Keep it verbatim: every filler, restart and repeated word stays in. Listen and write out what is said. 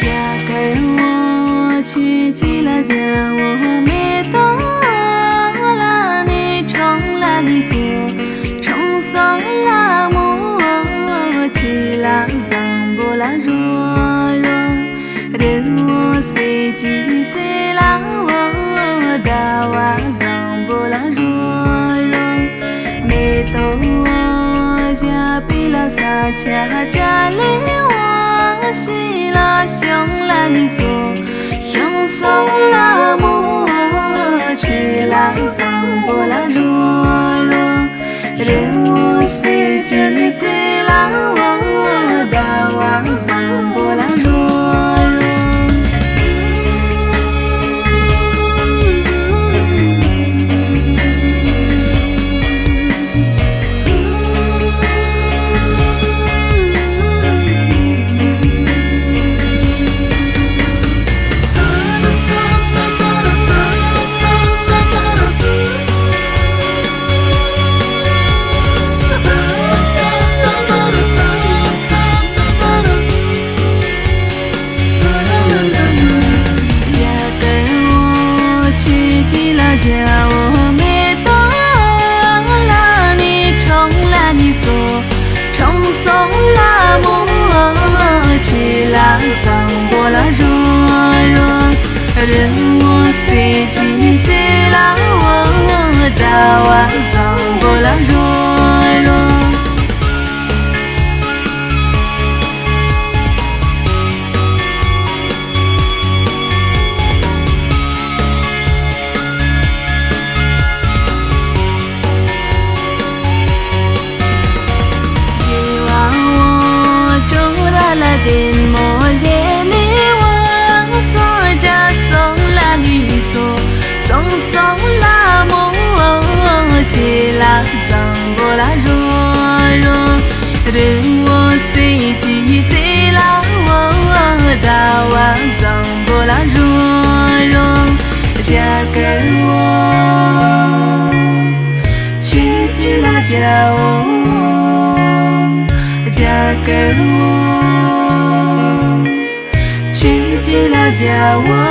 རྒྱ་གར་བོ་ཆོས་ཀྱི་ལ་རྒྱལ་བོ་མེ་ཏོག་ལ་ནི་ཁྲོམ་ལ་ནི་སོ། ཁྲོམ་སོགས་ལ་མོ་ཆོས་ལ་བཟང་པོ་ལ་རོ་རོ། རི་བོ་སེ་ཅི་སེ་ལ་བོ་ཟླ་བ་བཟང་པོ་ལ་རོ་རོ། མེ་ཏོག་བཞད་པའི་ལ་ས་ཆ་གྲ་ལེ་བ་ཤི་ལ་ཤོང་ལ་ནི་སོ། ཤོང་སོགས་ལ་མོ་ཆོས་ལ་བཟང་པོ་ལ་རོ་རོ། རི་བོ་སེ་ཅི་ཙེ་ལ་བ་ཟླ་བ་བཟང་པོ་ལ་རོ་རོ། རྒྱ་གར་བོ་ཆོས་ཀྱི་ལ་རྒྱལ་བོ་མེ་ཏོག་ལ་ནི་ཁྲོམ་ལ་ནི་སོ། ཁྲོམ་སོགས་ལ་མོ་ཆོས་ལ་བཟང་པོ་ལ་རོ་རོ། རི་བོ་སེ་ཅི་ཙེ་ལ་བ་ཟླ་བ་བཟང་པོ་ལ་རོ་རོ། རི་བོ་སེ་ཅི་སེ་ལ་བ་ཟླ་བ་བཟང་པོ་ལ་རོ་རོ། རྒྱ་གར་བོ་ཆོས་ཀྱི་ལ་རྒྱལ་བོ། རྒྱ་གར་བོ་ཆོས་ཀྱི་ལ་རྒྱལ་བོ།